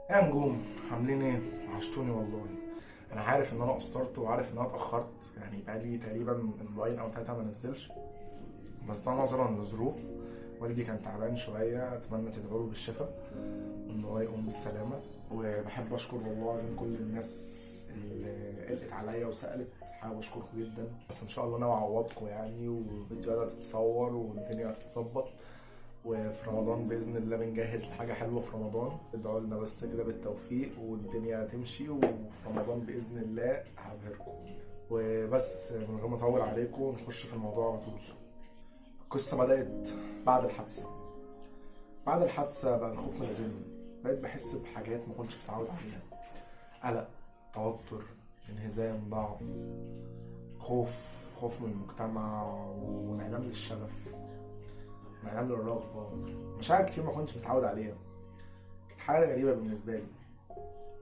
يا نجوم، عاملين ايه؟ وحشتوني والله. انا عارف ان انا قصرت وعارف ان انا اتاخرت، بقالي تقريبا اسبوعين او 3 ما نزلش، بس ده نظرا لظروف. والدي كان تعبان شوية، اتمنى تدعوا له بالشفاء وان هو يقوم بالسلامة. وبحب اشكر والله العظيم كل الناس اللي قلقت عليا وسالت، حابب اشكركم جدا. بس ان شاء الله انا اعوضكم والفيديوهات هتتصور والدنيا هتتظبط، وفي رمضان باذن الله بنجهز لحاجة حلوة في رمضان. ادعوا لنا بس كده بالتوفيق والدنيا هتمشي، وفي رمضان باذن الله هبهركم. وبس من غير ما اطول عليكم نخش في الموضوع على طول. القصة بدات بعد الحادثة. بعد الحادثة بقى الخوف ملازمني، بقيت بحس بحاجات ما كنتش متعود عليها، قلق، توتر، انهزام، ضعف، خوف من المجتمع، وانعدام للشغف، انعدام للرغبة، مشاعر كتير ما كنتش متعود عليها. كانت حاجة غريبة بالنسبة لي،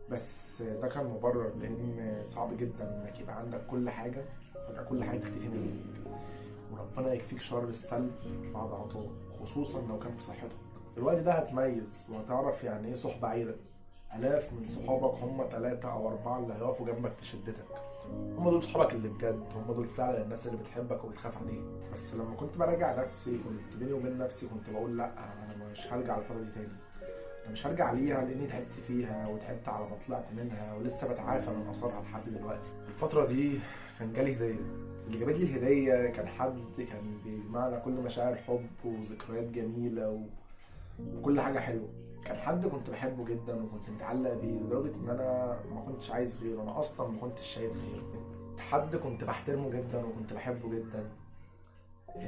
بس ده كان مبرر، لأن صعب جدا إنك يبقى عندك كل حاجة فجأة كل حاجة تختفي منك، وربنا يكفيك شر السلب بعد عطاء، خصوصا لو كان في صحتك. الوقت ده هتميز وهتعرف يعني ايه صحبة عيرة. آلاف من صحابك هم 3 أو 4 اللي هيقفوا جنبك في شدتك، هم دول صحابك اللي بجد، هم دول فعلا الناس اللي بتحبك وبتخاف عليك. بس لما كنت براجع نفسي كنت بيني وبين نفسي كنت بقول لا، أنا مش هرجع الفترة دي تاني، أنا مش هرجع ليها لأني تعبت فيها وتعبت على ما طلعت منها ولسه بتعافى من آثارها لحد دلوقتي. الفترة دي كان جالي هدية، اللي جابت لي الهدية كان حد كان بيجمعنا كل مشاعر حب وذكريات جميلة وكل حاجة حلوة. كان حد كنت بحبه جدا وكنت متعلق بيه لدرجة إن أنا ما كنتش عايز غيره، أنا أصلا ما كنتش شايف غيره. حد كنت بحترمه جدا وكنت بحبه جدا،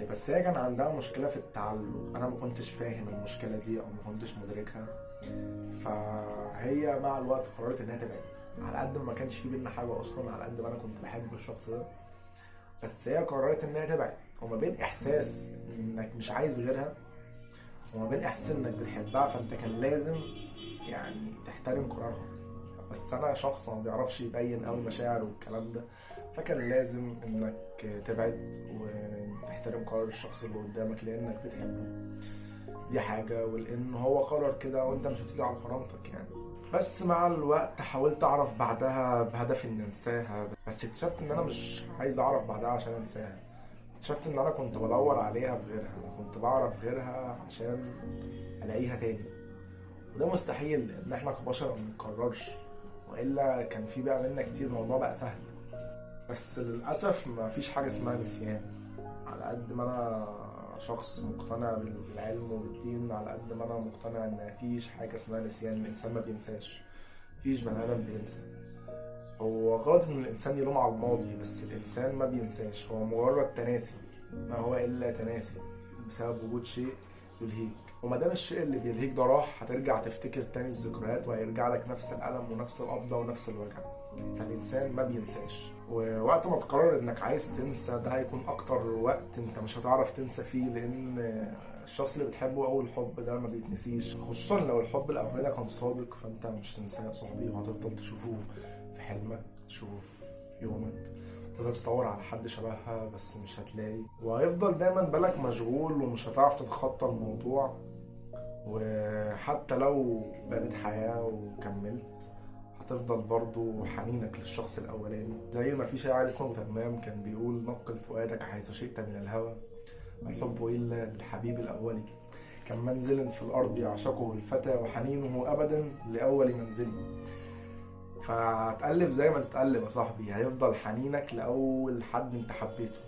بس هي كان عندها مشكلة في التعلق، أنا ما كنتش فاهم المشكلة دي أو ما كنتش مدركها. فهي مع الوقت قررت إنها تبعد، على قد ما كانش في بينا حاجة أصلا، على قد ما أنا كنت بحب الشخص ده، بس هي قررت إنها تبعد. وما بين إحساس إنك مش عايز غيرها وما بين إحساس إنك بتحبها، فأنت كان لازم تحترم قرارها. بس أنا شخص ما بيعرفش يبين أوي مشاعره والكلام ده، فكان لازم إنك تبعد وتحترم قرار الشخص اللي قدامك لأنك بتحبه، دي حاجة، ولأن هو قرر كده وأنت مش هتيجي على كرامتك. بس مع الوقت حاولت أعرف بعدها بهدف إن أنساها، بس اكتشفت إن أنا مش عايز أعرف بعدها عشان أنساها. اكتشفت إن أنا كنت بدور عليها في غيرها، كنت بعرف غيرها عشان ألاقيها تاني، وده مستحيل لأن إحنا كبشر ما بنتكررش، وإلا كان في بقى منا كتير، الموضوع بقى سهل. بس للأسف ما فيش حاجة اسمها نسيان. على قد ما أنا شخص مقتنع بالعلم والدين، على قد ما أنا مقتنع إن مفيش حاجة اسمها نسيان. الإنسان ما بينساش، مفيش بني آدم بينسى. هو غلط إن الإنسان يلوم على الماضي، بس الإنسان ما بينساش، هو مجرد تناسي، ما هو إلا تناسي بسبب وجود شيء يلهيك. وما دام الشيء اللي بيلهيك ده راح، هترجع تفتكر تاني الذكريات وهيرجع لك نفس الألم ونفس القبضة ونفس الوجع. فالإنسان ما بينساش، ووقت ما تقرر إنك عايز تنسى ده هيكون أكتر وقت أنت مش هتعرف تنسى فيه، لأن الشخص اللي بتحبه أول حب ده ما بيتنسيش، خصوصا لو الحب الأولاني كان صادق، فأنت مش تنساه يا صاحبي، وهتفضل تشوفه في حلمك، تشوفه في يومك، تفضل تدور على حد شبهها بس مش هتلاقي، وهيفضل دايما بالك مشغول ومش هتعرف تتخطى الموضوع. وحتى لو بنيت حياة وكملت هتفضل برضو حنينك للشخص الأولاني. زي ما في شاعر اسمه تمام كان بيقول: نقل فؤادك حيث شئت من الهوى، الحب إلا للحبيب الأولي، كم منزل في الأرض يعشقه الفتى وحنينه أبدا لأول منزلي. فهتقلب زي ما تتقلب يا صاحبي، هيفضل حنينك لأول حد انت حبيته،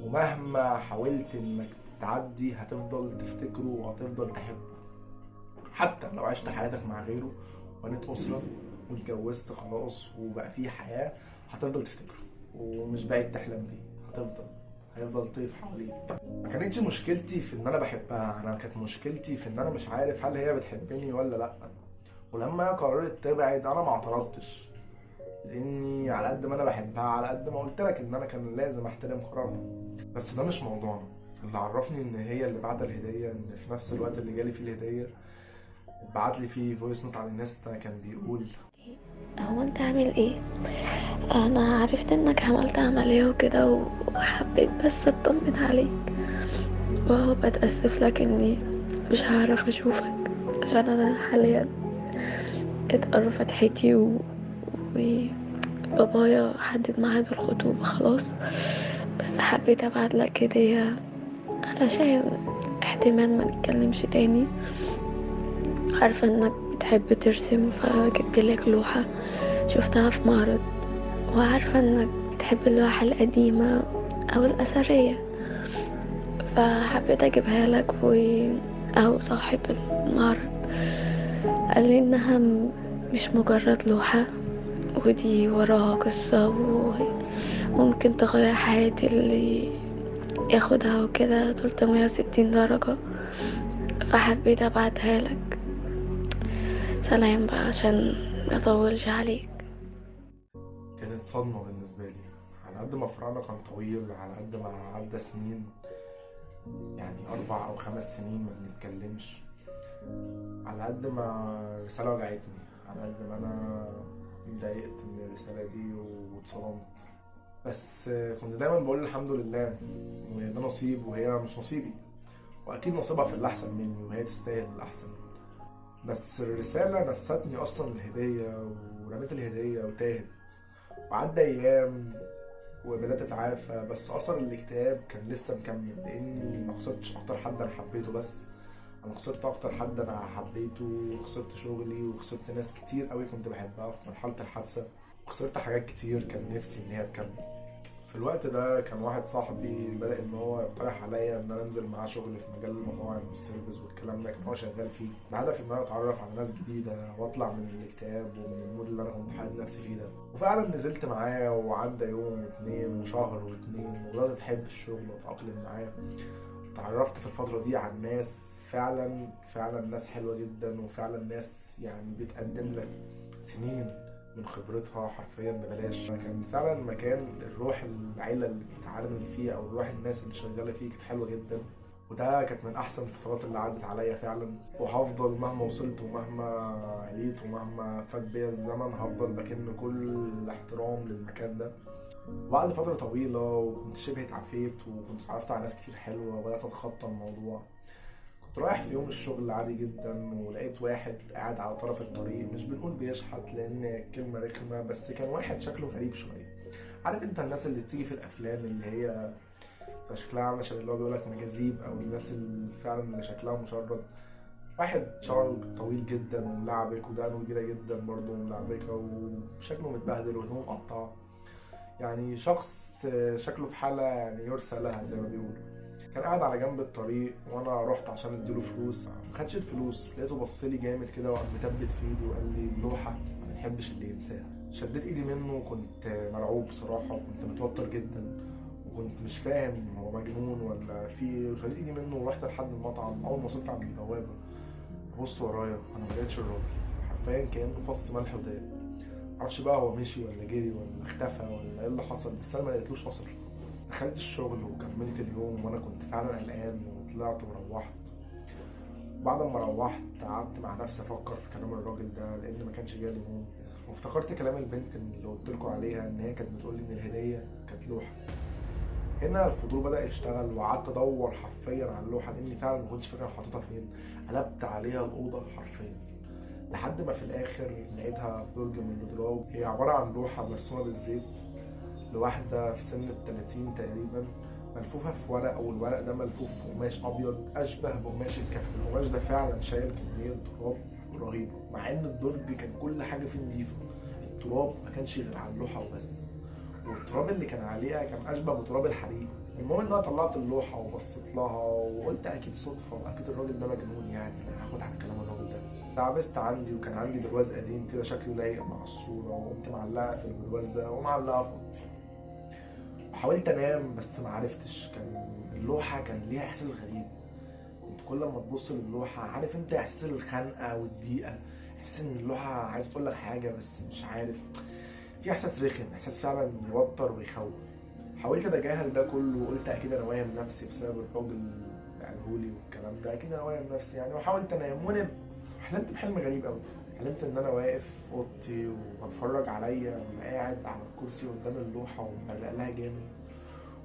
ومهما حاولت انك تعدي هتفضل تفتكره وهتفضل تحبه، حتى لو عشت حياتك مع غيره وبنيت أسرة واتجوزت خلاص وبقى فيه حياة، هتفضل تفتكره ومش بعيد تحلم بيه، هيفضل طيف حواليك. ما كانتش مشكلتي في ان انا بحبها، انا كانت مشكلتي في ان انا مش عارف هل هي بتحبني ولا لا. ولما قررت تبعد انا ما اعترضتش، لاني على قد ما انا بحبها على قد ما قلت لك ان انا كان لازم احترم قرارها. بس ده مش موضوعنا. اللي عرفني ان هي اللي بعت الهدية ان في نفس الوقت اللي جالي فيه الهدية اتبعت لي فيه voice note على الانستا كان بيقول: هو انت عامل ايه؟ انا عرفت انك عملت عملية وكده وحبيت بس اطمن عليك، وبتأسف لك اني مش هعرف اشوفك عشان انا حاليا اتقرب فتحتي وبابايا حدد ميعاد الخطوبة خلاص، بس حبيت ابعت لك هدية علشان احتمال ما نتكلمش تاني. عارفة انك بتحب ترسم فجبت لك لوحة شفتها في معرض، وعارفة انك بتحب اللوحة القديمة او الاثرية فحبيت اجيبها لك. او صاحب المعرض قال لي انها مش مجرد لوحة، ودي وراها قصة وممكن تغير حياتي اللي ياخدها وكده 360 درجة، فحبيت ابعتها لك. سلام بقى عشان ما اطولش عليك. كانت صدمة بالنسبة لي، على قد ما فراقنا كان طويل، على قد ما عدى سنين، يعني 4 أو 5 سنين ما بنتكلمش، على قد ما الرسالة وجعتني، على قد ما أنا اتضايقت من الرسالة دي واتصدمت. بس كنت دايما بقول الحمد لله وده نصيب وهي مش نصيبي، وأكيد نصيبها في الأحسن مني وهي تستاهل الأحسن. بس الرسالة نستني أصلا الهدية، ورميت الهدية وتاهت، وعدى أيام وبدأت أتعافى، بس أثر الاكتئاب كان لسه مكمل، لأني ما خسرتش أكتر حد أنا حبيته، بس أنا خسرت أكتر حد أنا حبيته، وخسرت شغلي، وخسرت ناس كتير قوي كنت بحبها في مرحلة الحادثة، وخسرت حاجات كتير كان نفسي إن هي تكمل. في الوقت ده كان واحد صاحبي بدأ إن هو يقترح عليا إن أنا أنزل معاه شغل في مجال المطاعم وال service والكلام ده، كان هو شغال فيه، بهدف إن أنا أتعرف على ناس جديدة وأطلع من الاكتئاب ومن ال mood اللي أنا كنت حاطط نفسي فيه ده. وفعلا نزلت معاه، وعدى يوم واثنين وشهر واثنين، وبدأت أحب الشغل وأتأقلم معاه. اتعرفت في الفترة دي على ناس فعلا فعلا ناس حلوة جدا، وفعلا ناس يعني بتقدم لك سنين من خبرتها حرفيا ببلاش. كان فعلا مكان الروح العيلة اللي بتتعامل فيه او الروح الناس اللي شغالة فيه كانت حلوة جدا، وده كانت من احسن الفترات اللي عدت عليا فعلا. وهفضل مهما وصلت ومهما عليت ومهما فات بيا الزمن هفضل بكن كل احترام للمكان ده. بعد فترة طويلة وكنت شبه اتعافيت، وكنت اتعرفت على ناس كتير حلوة وبدأت اتخطى الموضوع. كنت رايح في يوم الشغل عادي جدا، ولقيت واحد قاعد على طرف الطريق، مش بنقول بيشحت لان الكلمة رخمة، بس كان واحد شكله غريب شوية. عارف انت الناس اللي بتيجي في الافلام اللي هي شكلها عامل شبه اللي هو بيقولك مجاذيب، او الناس اللي فعلا اللي شكلها مشرد. واحد شعره طويل جدا وملعبك، ودقنه كبيرة جدا برضه وملعبكة، وشكله متبهدل وهدومه مقطعة، يعني شخص شكله في حالة يعني يرثى لها زي ما بيقولوا. كان قاعد على جنب الطريق، وانا رحت عشان اديله فلوس، ما خدش الفلوس، لقيته بصلي جامد كده وقام متبت في ايدي وقال لي اللوحة ما بنحبش اللي ينساها. شديت ايدي منه وكنت مرعوب بصراحة، وكنت متوتر جدا، وكنت مش فاهم هو مجنون ولا في ايه. وشديت ايدي منه ورحت لحد المطعم. اول ما وصلت عند البوابة ببص ورايا انا ما لقيتش الراجل، حرفيا كانه فص ملح وداب. معرفش بقى هو مشي ولا جري ولا اختفى ولا ايه اللي حصل، بس انا ما لقيتلوش اثر. دخلت الشغل وكملت اليوم وانا كنت فعلا قلقان، وطلعت وروحت. بعد ما روحت قعدت مع نفسي افكر في كلام الراجل ده، لان ما كانش جالي نوم، وافتكرت كلام البنت اللي قلت لكم عليها ان هي كانت بتقول لي ان الهدية كانت لوحة. هنا الفضول بدا يشتغل، وقعدت ادور حرفيا على اللوحة لاني فعلا ما كنتش فاكر حاططها فين. قلبت عليها الاوضة حرفيا لحد ما في الاخر لقيتها في درج من الدولاب. هي عبارة عن لوحة مرسومه بالزيت لواحدة في سن 30 تقريبا، ملفوفه في ورق، والورق ده ملفوف في قماش ابيض اشبه بقماش الكفن. القماش ده فعلا شايل كمية تراب رهيبة، مع ان الدرج كان كل حاجة فيه نظيفة، التراب ما كانش غير على اللوحة وبس، والتراب اللي كان عليها كان اشبه بتراب الحريق. المهم ان انا طلعت اللوحة وبصيت لها وقلت اكيد صدفة، واكيد الراجل ده مجنون، يعني انا هاخد على كلام الراجل ده. تعبست عندي، وكان عندي برواز قديم كده شكله لايق مع الصورة، وقمت معلقه في البرواز ده ومعلقة في اوضتي. حاولت انام بس ما عرفتش. كان اللوحة كان ليها احساس غريب، كنت كل ما تبص للوحه عارف انت احساس الخنقه والضيقه، احساس ان اللوحة عايز تقول لك حاجة بس مش عارف، في احساس رخم، احساس فعلا يوتر ويخوف. حاولت اتجاهل ده كله وقلت اكيد انا واهم نفسي بسبب الراجل اللي قالهولي والكلام ده، اكيد انا واهم نفسي يعني. وحاولت انام ونمت. حلمت بحلم غريب قوي، حلمت ان انا واقف في اوضتي وبتفرج عليا وانا قاعد على الكرسي قدام اللوحة ومبرق لها جامد،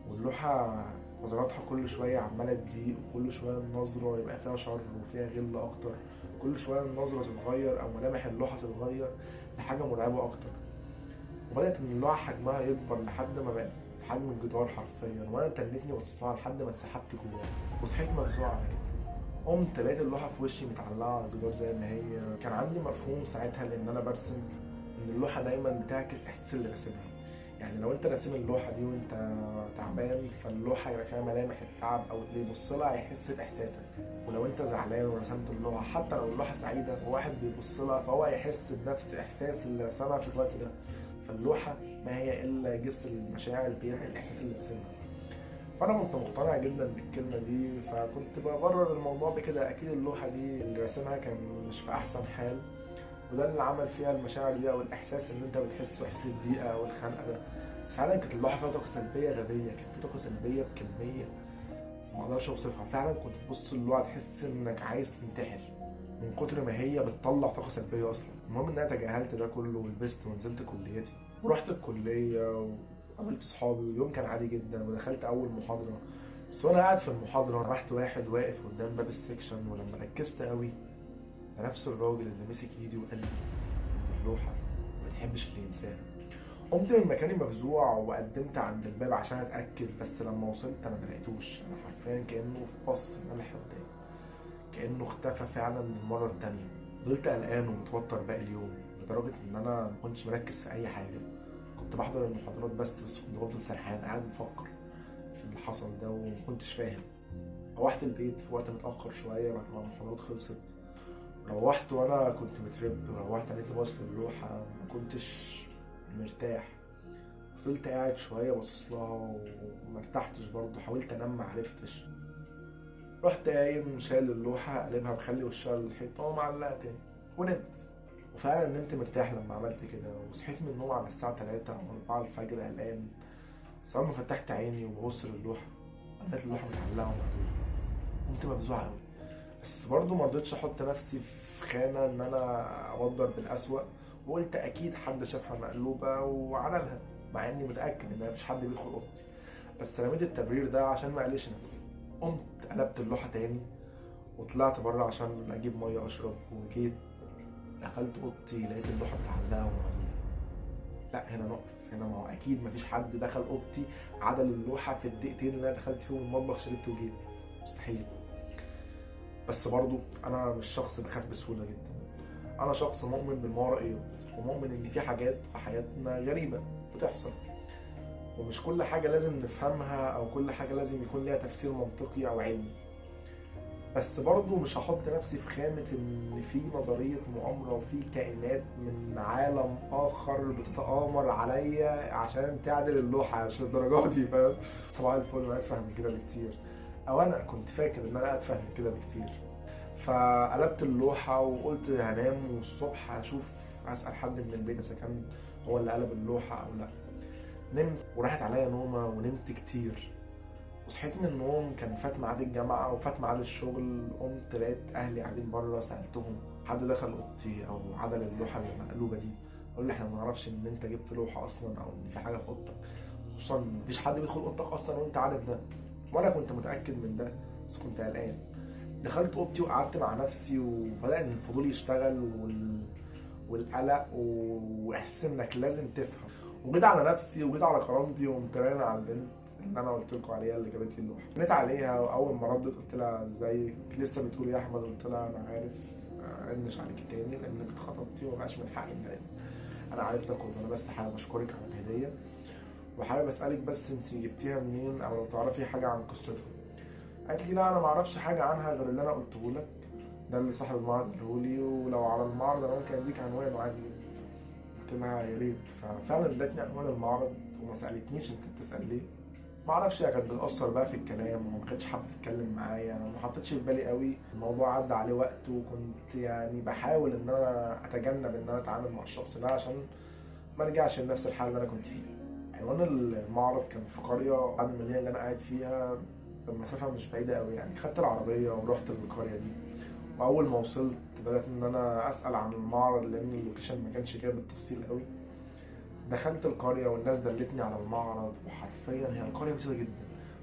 واللوحه نظراتها كل شوية عماله تضيق، وكل شوية النظرة يبقى فيها شر وفيها غل اكتر، كل شوية النظرة تتغير او ملامح اللوحة تتغير لحاجة مرعبة اكتر. وبدات ان اللوحة حجمها يكبر لحد ما بقت في حجم الجدار حرفيا، وانا تنتني وصلتها لحد ما اتسحبت جواها وصحيت مفزوعه على كده. قمت لقيت اللوحة في وشي متعلقه على الجدار زي ما هي. كان عندي مفهوم ساعتها لان انا برسم ان اللوحة دايما بتعكس احساس اللي راسمها. يعني لو انت راسم اللوحة دي وانت تعبان فاللوحه يبقى فيها ملامح التعب، او اللي يبص لها هيحس باحساسك. ولو انت زعلان ورسمت اللوحة، حتى لو اللوحة سعيدة وواحد بيبص لها فهو هيحس بنفس احساس اللي رسمها في الوقت ده. فاللوحه ما هي الا جسر المشاعر بينقل الاحساس اللي راسمها. فانا كنت مقتنع جدا بالكلمة دي، فكنت ببرر الموضوع بكده، اكيد اللوحة دي اللي راسمها كان مش في احسن حال، وده اللي عمل فيها المشاعر دي او الاحساس اللي انت بتحسه، احساس الضيقه والخنقه ده. بس فعلا كانت اللوحة فيها طاقة سلبية غبية، كانت في طاقة سلبية بكمية ما اقدرش اوصفها. فعلا كنت تبص اللوحة تحس انك عايز تنتحر من كتر ما هي بتطلع طاقة سلبية اصلا. المهم ان انا تجاهلت ده كله ولبست ونزلت كليتي ورحت الكلية وقابلت اصحابي، واليوم كان عادي جدا. ودخلت اول محاضرة، بس وانا قاعد في المحاضرة رحت واحد واقف قدام باب ال section، ولما ركزت قوي ده نفس الراجل اللي مسك ايدي وقال لي ان اللوحة ما بتحبش اللي ينساها. قمت من مكاني مفزوع وقدمت عند الباب عشان اتاكد، بس لما وصلت انا ما لقيتوش. انا حرفيا كانه في قص ملح قدامي، كانه اختفى فعلا للمرة التانية. فضلت قلقان ومتوتر باقي اليوم لدرجة ان انا ما كنتش مركز في اي حاجة. كنت بحضر المحاضرات بس كنت بفضل سرحان قاعد بفكر في اللي حصل ده وما كنتش فاهم. روحت البيت في وقت متاخر شوية بعد ما المحاضرات خلصت. روحت وانا كنت مترب، روحت لقيت باص للوحه، ما كنتش مرتاح. فضلت قاعد شوية باصص لها وما ارتحتش برضه، حاولت انام ما عرفتش. رحت قايم شايل اللوحة قلبها مخلي وشها للحيطه ومعلقة تاني ونمت. وفعلا نمت مرتاح لما عملت كده، وصحيت من النوم على الساعة 3 او 4 الفجر قلقان. بس اول ما فتحت عيني وببص للوحه لقيت اللوحة متعلقه ومقلوبه. قمت مفزوع قوي، بس برضه ما رضيتش احط نفسي في خانه ان انا اقدر بالاسوأ، وقلت اكيد حد شافها مقلوبة وعملها، مع اني متاكد ان مفيش حد بيدخل اوضتي، بس رميت التبرير ده عشان ما اقلقش نفسي. قمت قلبت اللوحة تاني وطلعت بره عشان اجيب مية اشرب، وجيت دخلت اوضتي لقيت اللوحة متعلقه ومقلوبه. لا هنا نقف، هنا ما هو اكيد مفيش حد دخل اوضتي عدل اللوحة في الدقيقتين اللي انا دخلت فيهم المطبخ شربت وجيت، مستحيل. بس برضو انا مش شخص بخاف بسهولة جدا، انا شخص مؤمن بالماورائيات، ومؤمن ان في حاجات في حياتنا غريبة بتحصل، ومش كل حاجة لازم نفهمها او كل حاجة لازم يكون ليها تفسير منطقي او علمي. بس برضو مش هحط نفسي في خانه ان في نظرية مؤامرة وفي كائنات من عالم اخر بتتآمر عليا عشان تعدل اللوحة، عشان الدرجات دي فاهم. صباح الفل، انا اتفهم من كده بكتير، او انا كنت فاكر ان انا اتفهم من كده بكتير. فقلبت اللوحة وقلت هنام والصبح هشوف هسال حد من البيت اذا كان هو اللي قلب اللوحة او لا. نمت وراحت عليا نومه ونمت كتير، وصحيت من النوم كان فات ميعاد الجامعة وفات ميعاد الشغل. قمت لقيت اهلي قاعدين بره، سالتهم حد دخل اوضتي او عدل اللوحة اللي مقلوبة دي؟ قالوا لي احنا ما نعرفش ان انت جبت لوحة اصلا او ان في حاجة في اوضتك، خصوصا مفيش حد بيدخل اوضتك اصلا وانت عارف ده. وانا كنت متاكد من ده بس كنت قلقان. دخلت اوضتي وقعدت مع نفسي، وبدا ان الفضول يشتغل والقلق واحس انك لازم تفهم. وجيت على نفسي وجيت على كرامتي وقمت رامي على البنت اللي انا قلت لكم عليها اللي جابت لي اللوحة. رنيت عليها واول ما ردت قلت لها ازيك لسه بتقول يا احمد؟ قلت لها انا عارف ارنش عليك تاني لانك اتخطبتي ومبقاش من حقي ان ارن، انا عارف ده كله، انا بس حابب اشكرك على الهدية وحابب اسالك بس انت جبتيها منين او لو تعرفي حاجة عن قصتها. قالت لي لا انا ما اعرفش حاجة عنها غير اللي انا قلته لك ده اللي صاحب المعرض قاله لي، ولو على المعرض انا ممكن اديك عنوانه عادي جدا. قلت لها يا ريت. ففعلا ادتني عنوان المعرض وما سالتنيش انت بتسال ليه. ما اعرفش هي كانت بتاثر بقى في الكلام وما كانتش حابة تتكلم معايا، ما حطيتش في بالي قوي الموضوع، عدى عليه وقت وكنت يعني بحاول ان انا اتجنب ان انا اتعامل مع الشخص ده عشان ما ارجعش لنفس الحالة اللي انا كنت فيها. عنوان المعرض كان في قرية بعد المدينة اللي انا قاعد فيها بمسافه مش بعيدة قوي يعني. خدت العربية ورحت للقريه دي، واول ما وصلت بدات ان انا اسال عن المعرض لان ال location ما كانش جاي بالتفصيل قوي. دخلت القرية والناس دلتني على المعرض، وحرفيا هي القرية بسيطة جدا،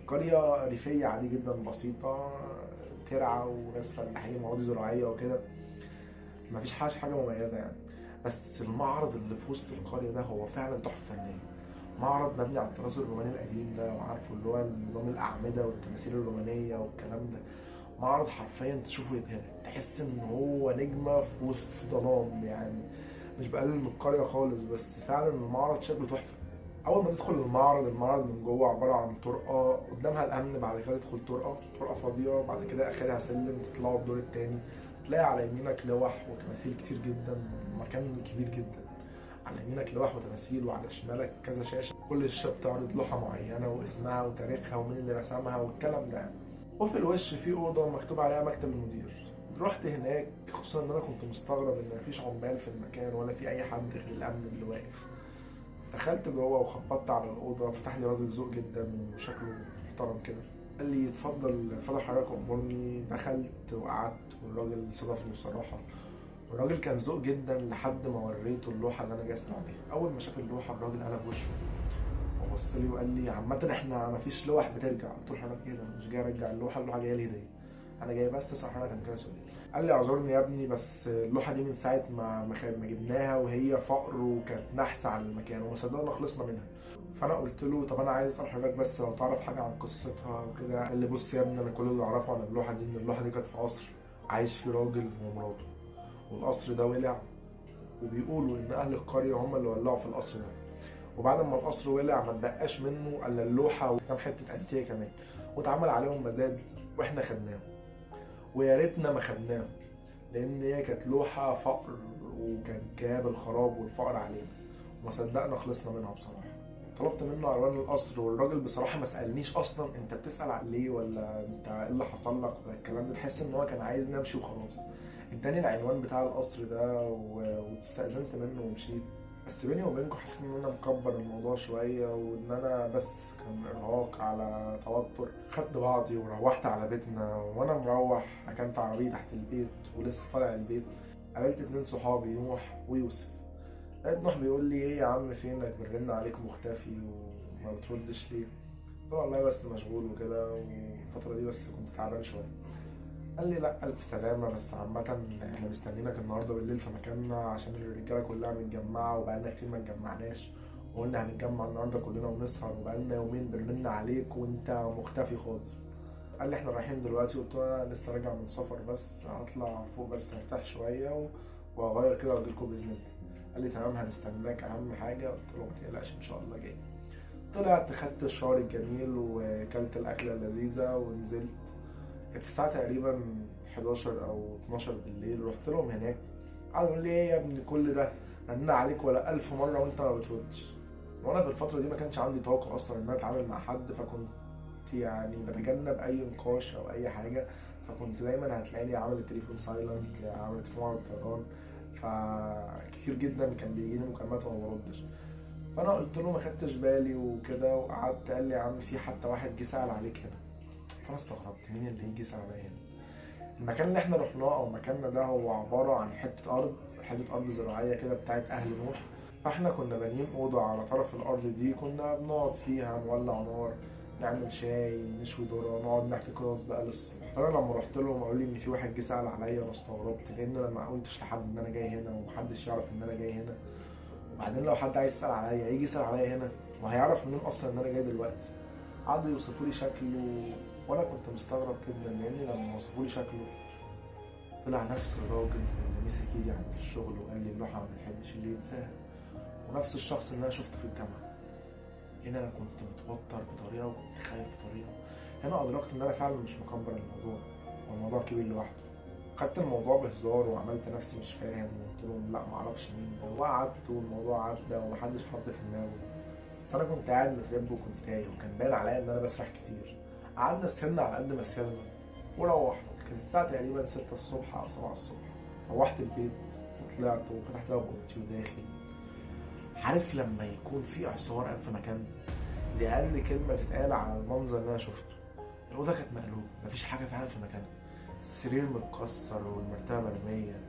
قرية ريفيه عادي جدا بسيطة، ترعه وناس فلاحين واراضي زراعية وكده، مفيش حاجة مميزة يعني. بس المعرض اللي في وسط القرية ده هو فعلا تحفة فنية. معرض مبني على الطراز الروماني القديم ده، وعارفه اللي هو نظام الاعمدة والتماثيل الرومانية والكلام ده. معرض حرفيا تشوفه يبهرك، تحس ان هو نجمه في وسط ظلام يعني. مش بقلل من القرية خالص، بس فعلا المعرض شكله تحفة. اول ما تدخل المعرض من جوه عبارة عن طرقه قدامها الامن، بعد كده تدخل طرقه فاضية، بعد كده اخرها سلم تطلعوا الدور الثاني، تلاقي على يمينك لوح وتماثيل كتير جدا، مكان كبير جدا. على يمينك لوح وتماثيل، وعلى شمالك كذا شاشة، كل شاشة بتعرض لوحة معينة واسمها وتاريخها ومين اللي رسمها والكلام ده. وفي الوش في اوضة مكتوب عليها مكتب المدير. رحت هناك، خصوصا ان انا كنت مستغرب ان مفيش عمال في المكان ولا في اي حد غير الامن اللي واقف. دخلت جوه وخبطت على الاوضة، فتح لي راجل ذوق جدا وشكله محترم كده، قال لي اتفضل اتفضل حضرتك امرني. دخلت وقعدت، والراجل صدفني بصراحة، والراجل كان ذوق جدا لحد ما وريته اللوحة اللي انا جاي اسال عليها. اول ما شاف اللوحة الراجل قلب وشه وبص لي وقال لي عامة احنا مفيش لوح بترجع. قلت له حضرتك ايه ده؟ مش جاي ارجع اللوحة، اللوحة جاية لي هديه، انا جاي بس اسال حضرتك عن كده سؤال. قال لي اعذرني يا ابني، بس اللوحة دي من ساعة ما جبناها وهي فقر وكانت نحسه على المكان، وما صدقنا خلصنا منها. فانا قلت له طب انا عايز اسال حضرتك بس لو تعرف حاجة عن قصتها وكده. قال لي بص يا ابني، انا كل اللي اعرفه عن اللوحة دي ان اللوحة دي كانت في قصر عايش فيه راجل ومراته، والقصر ده ولع، وبيقولوا ان اهل القرية هم اللي ولعوا في القصر ده، وبعد ما القصر ولع ما اتبقاش منه الا اللوحة وكام حتة انتيه كمان، واتعمل عليهم مزاد واحنا خدناهم، ويا ريتنا ما خدناهم، لان هي كانت لوحة فقر وكان جاب الخراب والفقر علينا، وما صدقنا خلصنا منها بصراحة. طلبت منه عنوان القصر، والراجل بصراحة ما سالنيش اصلا انت بتسال على ليه ولا انت ايه اللي حصل لك ولا الكلام ده، تحس ان هو كان عايز نمشي وخلاص. اداني العنوان بتاع القصر ده واستأذنت منه ومشيت. بس بيني وبينكم حسيت ان انا مكبر الموضوع شوية، وان انا بس كان ارهاق على توتر. خدت بعضي وروحت على بيتنا، وانا مروح ركنت عربية تحت البيت ولسه طالع البيت قابلت 2 صحابي، نوح ويوسف. لقيت نوح بيقول لي ايه يا عم فينك، بنرن عليك مختفي وما بتردش ليه؟ قلت له والله بس مشغول وكده، والفترة دي بس كنت تعبان شوية. قال لي لا الف سلامه، بس عامة احنا مستنيينك النهارده بالليل في مكاننا عشان الرجالة كلها متجمعه وبقالنا كتير ما اتجمعناش، وقلنا هنتجمع النهارده كلنا ونسهر، وبقالنا يومين بنرن عليك وانت مختفي خالص. قال لي احنا رايحين دلوقتي، قلت له انا لسه راجع من سفر، بس هطلع فوق بس ارتاح شوية واغير كده واجيلكم باذن الله. قال لي تمام هنستناك اهم حاجة. قلت له ما تقلقش ان شاء الله جاي. طلعت خدت الشاور الجميل وكلت الاكلة اللذيذة ونزلت. كانت الساعة تقريبا 11 أو 12 بالليل. رحت لهم هناك، قعدوا يقولوا لي ايه يا ابني كل ده، رننا عليك ولا 1000 مرة وانت ما بتردش. وانا في الفترة دي ما كانش عندي طاقة اصلا ان انا اتعامل مع حد، فكنت يعني بتجنب اي نقاش او اي حاجة، فكنت دايما هتلاقيني عامل التليفون silent، عامل التليفون على الطيران، فكتير جدا كان بيجيني مكالمات وما بردش. فانا قلت له ما خدتش بالي وكده، وقعدت. قال لي يا عم في حتى واحد جه سأل عليك هنا. فانا استغربت مين اللي يجي يسأل عليا هنا؟ المكان اللي احنا رحناه او مكاننا ده هو عبارة عن حتة ارض زراعية كده بتاعت اهل نوح. فاحنا كنا بانيين اوضة على طرف الارض دي، كنا بنقعد فيها نولع نار، نعمل شاي، نشوي ذره، نقعد نحكي قصص بقى للصبح. فانا لما رحت لهم قالوا لي ان في واحد جه سأل عليا، انا استغربت لان انا ما قلتش لحد ان انا جاي هنا ومحدش يعرف ان انا جاي هنا. وبعدين لو حد عايز يسأل عليا يجي يسأل عليا هنا، وهيعرف منين اصلا ان انا جاي دلوقتي؟ قعدوا يوصفوا لي شكله، وانا كنت مستغرب جدا لان لما وصفوا لي شكله طلع نفس الراجل اللي مسك ايدي عند الشغل وقال لي اللوحة ما بتحبش اللي ينساها، ونفس الشخص اللي انا شفته في الجامعة. هنا انا كنت متوتر بطريقة وكنت خايف بطريقة. هنا ادركت ان انا فعلا مش مكبر الموضوع، والموضوع كبير لوحده. خدت الموضوع بهزار وعملت نفسي مش فاهم، وقلت لهم لا معرفش مين ده، وقعدت والموضوع عدى ومحدش حط في دماغه. بس انا كنت قاعد مترب وكنت تايه، وكان باين عليا ان انا بسرح كتير. قعدنا سهرنا على قد ما سهرنا وروحت. كانت الساعة تقريبا 6 الصبح او 7 الصبح. روحت البيت وطلعت وفتحت باب اوضتي وداخل. عارف لما يكون في اعصار قام في مكان؟ دي اقل كلمة تتقال على المنظر اللي انا شفته. الاوضة كانت مقلوبة، مفيش حاجة فعلا في مكانها. السرير متكسر والمرتبة مرمية،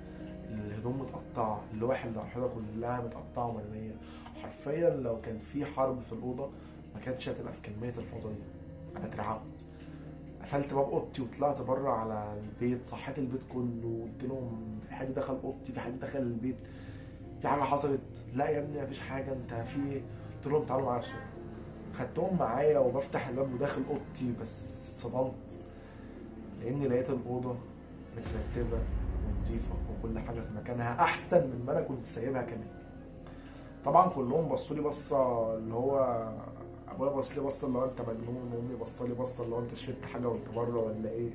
الهدوم متقطعه، اللوح اللي على الحيطة كلها متقطعه ومرميه. حرفيا لو كان في حرب في الاوضة ما كانتش هتبقى في كمية الفوضى دي. انا اترعبت، قفلت باب اوضتي وطلعت بره على البيت، صحيت البيت كله وقلت لهم في حد دخل اوضتي، في حد دخل البيت، في حاجة حصلت. لا يا ابني مفيش حاجة، انت في ايه؟ قلت لهم تعالوا معايا بسرعة. خدتهم معايا وبفتح الباب وداخل اوضتي، بس صدمت لاني لقيت الاوضة مترتبة ونظيفه وكل حاجة في مكانها احسن من ما انا كنت سايبها كمان. طبعا كلهم بصوا لي بصة اللي هو ابويا بص لي بصة اللي هو انت مجنون، وامي بصة لي بصة اللي هو انت شربت حاجة وانت بره ولا ايه،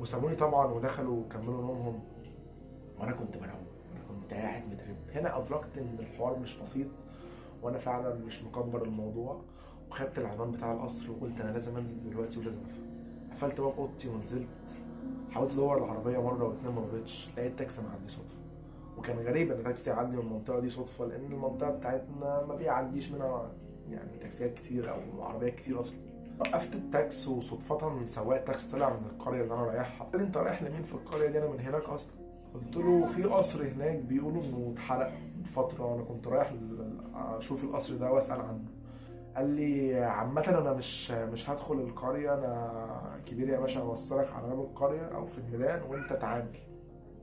وسابوني طبعا ودخلوا وكملوا نومهم. وانا كنت مرعوب، انا كنت قاعد مترب. هنا ادركت ان الحوار مش بسيط وانا فعلا مش مكبر الموضوع، وخدت العنوان بتاع القصر وقلت انا لازم انزل دلوقتي ولازم افهم. قفلت باب اوضتي ونزلت، حاولت ادور العربية مرة واتنين ما رضيتش، لقيت تاكسي معدي صدفة. وكان غريب ان تاكسي يعدي من المنطقة دي صدفة، لان المنطقة بتاعتنا ما بيعديش منها يعني تاكسيات كتير او عربيات كتير اصلا. وقفت التاكس وصدفه سواق تاكسي طلع من القرية اللي انا رايحها، قال لي انت رايح لمين في القرية دي؟ انا من هناك اصلا. قلت له في قصر هناك بيقولوا انه اتحرق من فترة، وانا كنت رايح اشوف القصر ده واسال عنه. قال لي عامة انا مش هدخل القرية، انا كبير يا باشا، اوصلك على باب القرية او في الميدان وانت تعامل.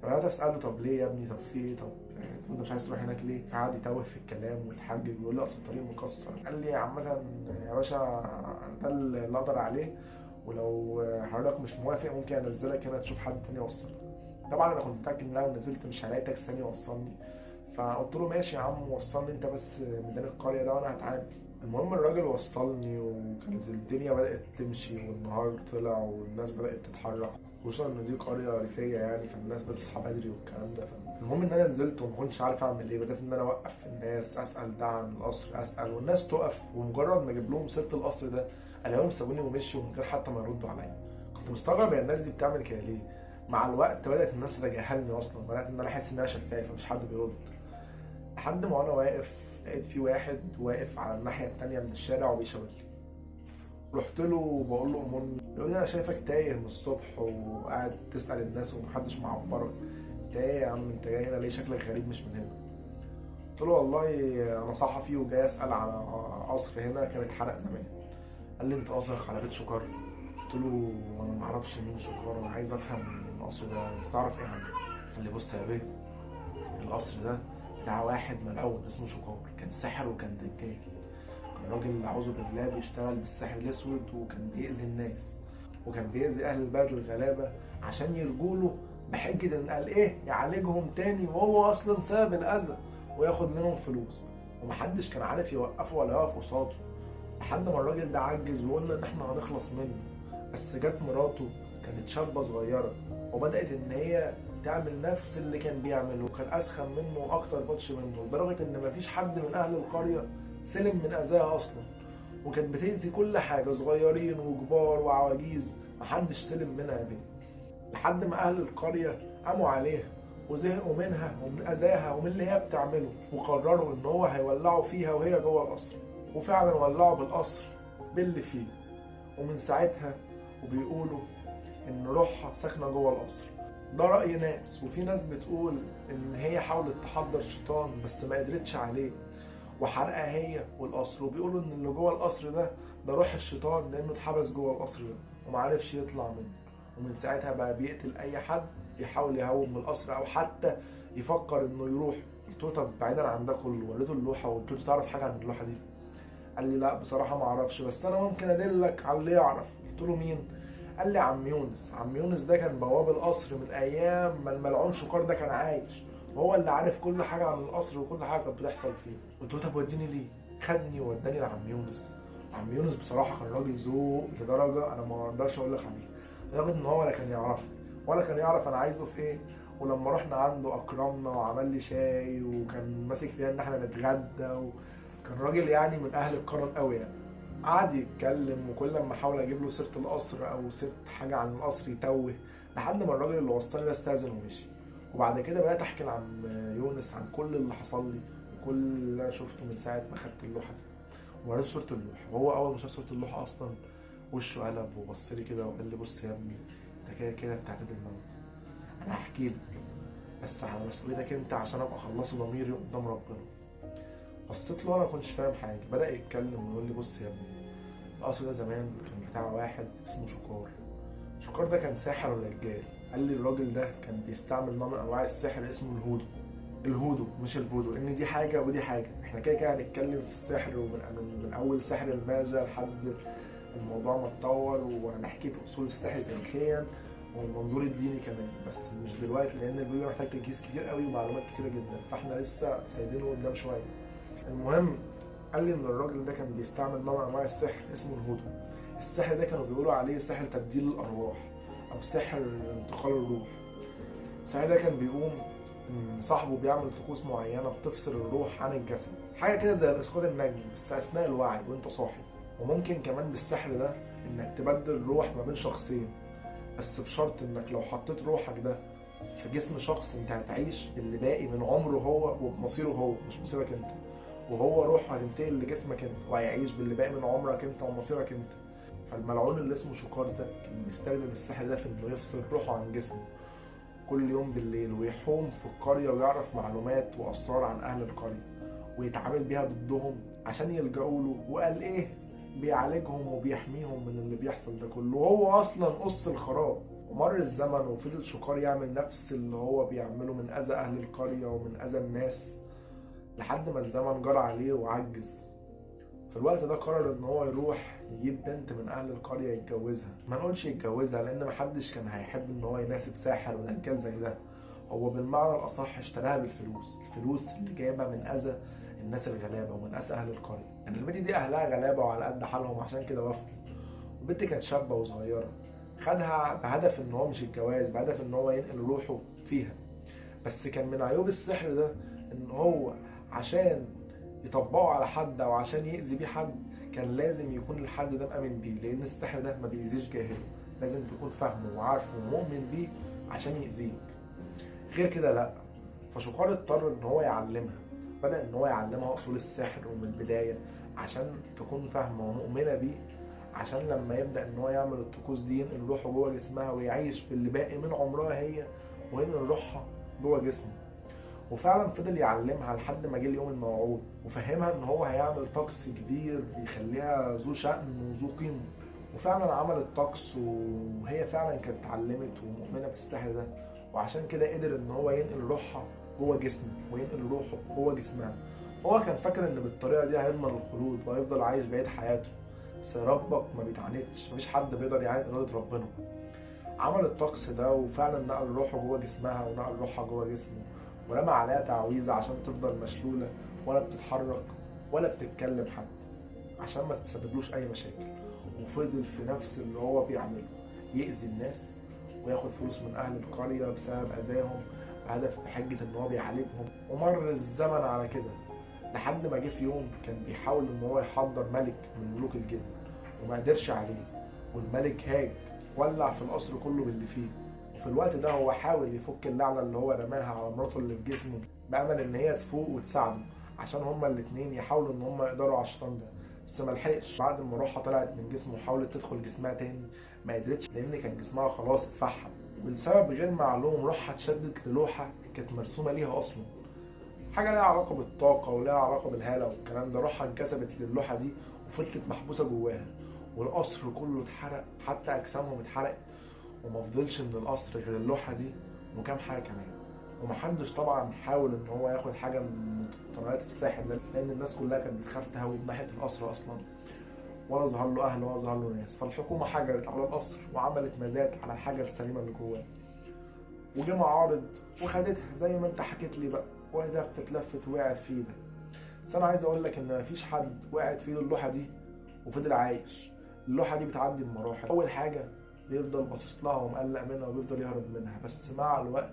فبدات اساله طب ليه يا ابني، طب في ايه، طب يعني انت مش عايز تروح هناك ليه؟ قعد يتوه في الكلام ويتحجج ويقول لي اصل الطريق مكسر. قال لي عامة يا باشا ده اللي اقدر عليه، ولو حضرتك مش موافق ممكن انزلك هنا تشوف حد تاني يوصلك. طبعا انا كنت متاكد ان انا نزلت مش هلاقي تاكسي تاني يوصلني، فقلت له ماشي يا عم وصلني انت بس ميدان القرية ده وانا هتعامل. المهم الراجل وصلني، وكانت الدنيا بدأت تمشي والنهار طلع والناس بدأت تتحرك، خصوصا ان دي قرية ريفية يعني، فالناس بتصحى بدري والكلام ده. المهم ان انا نزلت وما كنتش عارف اعمل ايه، بدأت ان انا اوقف الناس اسأل ده عن القصر، اسأل والناس تقف، ومجرد ما اجيب لهم سيرة القصر ده الاقيهم سابوني ومشوا من غير حتى ما يردوا عليا. كنت مستغرب يا الناس دي بتعمل كده ليه. مع الوقت بدأت الناس تتجاهلني اصلا، بدأت ان انا احس ان انا شفاف مفيش حد بيرد. لحد ما وانا واقف لقيت في واحد واقف على الناحية التانية من الشارع وبيشاور لي. رحت له وبقول له امرني، يقول لي انا شايفك تايه من الصبح وقاعد تسأل الناس ومحدش معبرك، انت ايه يا عم، انت جاي هنا ليه؟ شكلك غريب مش من هنا. قلت له والله انا صحفي وجاي اسأل على قصر هنا كان اتحرق زمان. قال لي انت قصرك على بيت شكر؟ قلت له انا معرفش مين شكر، انا عايز افهم القصر ده، انت تعرف ايه عنه؟ قال لي بص يا بيه، القصر ده بتاع واحد ملعون اسمه شكار، كان ساحر وكان دجال، كان راجل اعوذ بالله بيشتغل بالسحر الاسود، وكان بيأذي الناس وكان بيأذي اهل البلد الغلابة عشان يرجوله بحجة ان قال ايه يعالجهم تاني، وهو اصلا سبب الاذى وياخد منهم فلوس، ومحدش كان عارف يوقفه ولا يقف قصاده. لحد ما الراجل ده عجز وقلنا ان احنا هنخلص منه، بس جت مراته كانت شابه صغيرة وبدات ان هي تعمل نفس اللي كان بيعمله، وكان اسخن منه واكتر بطش منه، لدرجة ان مفيش حد من اهل القرية سلم من اذاها اصلا، وكانت بتأذي كل حاجة، صغيرين وكبار وعواجيز، محدش سلم منها يا بنت. لحد ما اهل القرية قاموا عليها وزهقوا منها ومن اذاها ومن اللي هي بتعمله، وقرروا ان هو هيولعوا فيها وهي جوه القصر، وفعلا ولعوا بالقصر باللي فيه. ومن ساعتها وبيقولوا ان روحها ساكنة جوه القصر. ده رأي ناس، وفي ناس بتقول إن هي حاولت تحضر شيطان بس ما قدرتش عليه وحرقها هي والقصر، وبيقولوا إن اللي جوه القصر ده روح الشيطان لأنه اتحبس جوه القصر ده ومعرفش يطلع منه، ومن ساعتها بقى بيقتل أي حد يحاول يهوب من القصر أو حتى يفكر إنه يروح. قلت له طب بعيدا عن ده كله، وريته اللوحة وقلت له تعرف حاجة عن اللوحة دي؟ قال لي لا بصراحة ما أعرفش، بس أنا ممكن أدلك على اللي يعرف. قلت له مين؟ قال لي عم يونس. عم يونس ده كان بواب القصر من ايام ما الملعون شكار ده كان عايش، وهو اللي عارف كل حاجة عن القصر وكل حاجة كانت بتحصل فيه. قلت له طب وديني ليه؟ خدني ووداني لعم يونس. عم يونس بصراحة كان راجل ذوق لدرجة انا ما اقدرش اقول لك عليها، لدرجة ان هو ولا كان يعرفني ولا كان يعرف انا عايزه في ايه. ولما رحنا عنده اكرمنا وعمل لي شاي، وكان ماسك فيها ان احنا نتغدى، وكان راجل يعني من اهل الكرم قوي يعني. قعد يتكلم، وكل لما احاول اجيب له سيره القصر او سيره حاجة عن القصر يتوه، لحد ما الراجل اللي وصلني ده استاذن ومشي. وبعد كده بدات احكي لعم يونس عن كل اللي حصل لي وكل اللي انا شفته من ساعة ما خدت اللوحة دي، ووريته صوره اللوحة. وهو اول ما شاف صوره اللوحة اصلا وشه قلب وبص لي كده وقال لي بص يا ابني، انت كده كده بتعتاد الموت، انا هحكي لك بس على مسؤوليتك انت عشان ابقى خلصت ضميري قدام ربنا. بصيت له وانا ما كنتش فاهم حاجة. بدا يتكلم ويقول لي بص يا ابني، القصر ده زمان كان بتاع واحد اسمه شكار. شكار ده كان ساحر ودجال. قال لي الراجل ده كان بيستعمل نوع من انواع السحر اسمه الهودو. الهودو مش الفودو، لان دي حاجة ودي حاجة. احنا كده كده هنتكلم في السحر ومن اول سحر الماجا لحد الموضوع ما اتطور، وهنحكي في اصول السحر تاريخيا والمنظور الديني كمان، بس مش دلوقتي لان الفيديو محتاج تجهيز كتير قوي ومعلومات كتيرة جدا، فاحنا لسه سايبينه قدام شوية. المهم قال لي ان الراجل ده كان بيستعمل نوع من انواع السحر اسمه الهودو. السحر ده كانوا بيقولوا عليه سحر تبديل الارواح او سحر انتقال الروح. السحر ده كان بيقوم ان صاحبه بيعمل طقوس معينة بتفصل الروح عن الجسد، حاجة كده زي الاسقاط النجمي بس اثناء الوعي وانت صاحي. وممكن كمان بالسحر ده انك تبدل روح ما بين شخصين، بس بشرط انك لو حطيت روحك ده في جسم شخص انت هتعيش باللي باقي من عمره هو وبمصيره هو، مش مصيرك انت، وهو روحه هتنتقل لجسمك انت وهيعيش باللي باقي من عمرك انت ومصيرك انت. فالملعون اللي اسمه شكار ده كان بيستخدم السحر ده في انه يفصل روحه عن جسمه كل يوم بالليل، ويحوم في القرية ويعرف معلومات وأسرار عن أهل القرية ويتعامل بيها ضدهم عشان يلجأوا له. وقال إيه، بيعالجهم وبيحميهم من اللي بيحصل ده كله، وهو أصلا قص الخراب. ومر الزمن وفضل شكار يعمل نفس اللي هو بيعمله من أذى أهل القرية ومن أذى الناس لحد ما الزمن جرى عليه وعجز. في الوقت ده قرر ان هو يروح يجيب بنت من اهل القرية يتجوزها. ما نقولش يتجوزها لان محدش كان هيحب ان هو يناسب ساحر ودجال زي ده. هو بالمعنى الاصح اشتراها بالفلوس، الفلوس اللي جايبها من اذى الناس الغلابة ومن اذى اهل القرية. يعني البنت دي اهلها غلابة وعلى قد حالهم، عشان كده وافقوا. البنت كانت شابه وصغيره، خدها بهدف ان هو مش الجواز، بهدف ان هو ينقل روحه فيها. بس كان من عيوب السحر ده ان هو عشان يطبقه على حد او عشان يأذي بيه حد كان لازم يكون الحد ده مأمن بيه، لان السحر ده ما بيأذيش جاهله، لازم تكون فاهمه وعارفه ومؤمن بيه عشان يأذيك، غير كده لا. فشكار اضطر ان هو يعلمها، بدأ ان هو يعلمها اصول السحر ومن البداية عشان تكون فاهمه ومؤمنة بيه، عشان لما يبدأ ان هو يعمل الطقوس دي ينقل روحه جوه جسمها ويعيش باللي باقي من عمرها هي، وينقل روحها جوه جسمه. وفعلا فضل يعلمها لحد ما جه اليوم الموعود، وفهمها ان هو هيعمل طقس كبير يخليها ذو شأن وذو قيمة. وفعلا عمل الطقس، وهي فعلا كانت اتعلمت ومؤمنة بالسحر ده، وعشان كده قدر ان هو ينقل روحها جوه جسمه وينقل روحه جوه جسمها. هو كان فاكر ان بالطريقة دي هيضمن الخلود وهيفضل عايش بقية حياته، بس ربك ما بيتعاندش، مفيش حد بيقدر يعاند إرادة ربنا. عمل الطقس ده وفعلا نقل روحه جوه جسمها ونقل روحها جوه جسمه، ورمى عليها تعويذة عشان تفضل مشلولة ولا بتتحرك ولا بتتكلم حتى، عشان ما تسببلوش أي مشاكل. وفضل في نفس اللي هو بيعمله، يأذي الناس وياخد فلوس من أهل القرية بسبب أذاهم، بهدف بحجة إن هو بيعالجهم. ومر الزمن على كده لحد ما جه في يوم كان بيحاول إن هو يحضر ملك من ملوك الجن وما قدرش عليه، والملك هاج ولع في القصر كله باللي فيه. وفي الوقت ده هو حاول يفك اللعنة اللي هو رماها على مراته اللي في جسمه، بأمل إن هي تفوق وتساعده عشان هما الاتنين يحاولوا إن هما يقدروا على الشيطان ده. بس ملحقش، بعد ما روحها طلعت من جسمه وحاولت تدخل جسمها تاني ما قدرتش، لأن كان جسمها خلاص اتفحم. ولسبب غير معلوم روحها اتشدت للوحة كانت مرسومة ليها أصلا، حاجة لها علاقة بالطاقة ولها علاقة بالهالة والكلام ده. روحها اتجذبت للوحة دي وفضلت محبوسة جواها، والقصر كله اتحرق، حتى أجسامهم اتحرقت، وما فضلش من القصر غير اللوحة دي وكام حاجة كمان. ومحدش طبعا حاول ان هو ياخد حاجة من مقتنيات الساحر ده، لان الناس كلها كانت بتخاف تهوب ناحية القصر اصلا، ولا ظهر له اهل ولا ظهر له ناس. فالحكومة حجرت على القصر وعملت مزاد على الحاجة السليمة اللي جواه، وجه معارض وخدتها زي ما انت حكيت لي بقى، ولفت لفت وقعت في ايدك. بس انا عايز اقول لك ان مفيش حد وقعت في ايده اللوحة دي وفضل عايش. اللوحة دي بتعدي بمراحل. اول حاجة بيفضل باصص لها ومقلق منها وبيفضل يهرب منها، بس مع الوقت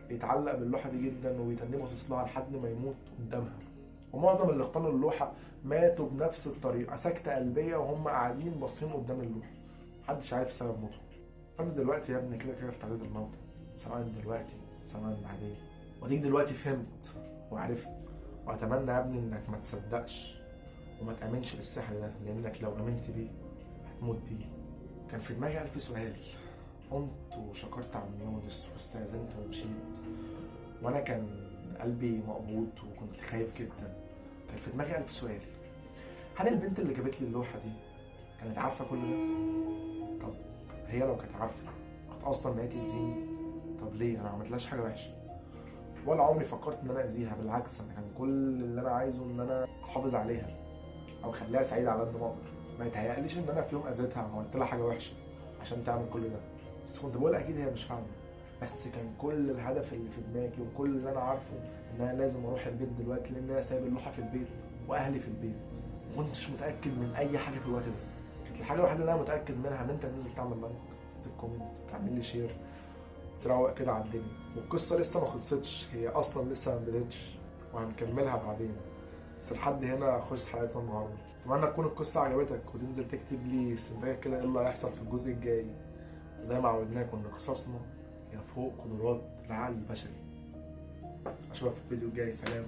بيتعلق باللوحه دي جدا وبيتنيه باصص لها لحد ما يموت قدامها. ومعظم اللي اختاروا اللوحة ماتوا بنفس الطريقة، سكته قلبية وهم قاعدين باصين قدام اللوحة، محدش عارف سبب موتهم. فانت دلوقتي يا ابني كده كده في تعداد الموتى، سواء دلوقتي سواء بعدين. واديك دلوقتي فهمت وعرفت. واتمنى يا ابني انك ما تصدقش وما تامنش بالسحر ده، لانك لو امنت بيه هتموت بيه. كان في دماغي 1000 سؤال. قمت وشكرت عم يونس واستأذنت ومشيت، وانا كان قلبي مقبوض وكنت خايف جدا. كان في دماغي 1000 سؤال. هل البنت اللي جابت لي اللوحة دي كانت عارفة كل ده؟ هي لو كانت عارفه كانت اصلا ان هي تاذيني؟ طب ليه؟ انا ما عملتلهاش حاجة وحشة، ولا عمري فكرت ان انا اذيها، بالعكس انا كان كل اللي انا عايزه ان انا احافظ عليها او اخليها سعيدة على قد ما اقدر. ما يتهيأليش ان انا في يوم اذيتها او عملت لها حاجة وحشة عشان تعمل كل ده، بس كنت بقول اكيد هي مش فاهمه. بس كان كل الهدف اللي في دماغي وكل اللي انا عارفه ان انا لازم اروح البيت دلوقتي، لان انا سايب اللوحة في البيت واهلي في البيت. ما كنتش متاكد من اي حاجة في الوقت ده. كانت الحاجة الوحيدة اللي انا متاكد منها ان انت تنزل تعمل like، تكتب comment، تعمل لي share، تروق كده على الدنيا. والقصه لسه ما خلصتش، هي اصلا لسه ما بدتش وهنكملها بعدين، بس لحد هنا خلص حلقتنا النهارده. اتمنى تكون القصة عجبتك وتنزل تكتب لي استنتاجك كده ايه اللي هيحصل في الجزء الجاي. زي ما عودناكم ان قصصنا هي فوق قدرات العقل البشري. اشوفك في الفيديو الجاي، سلام.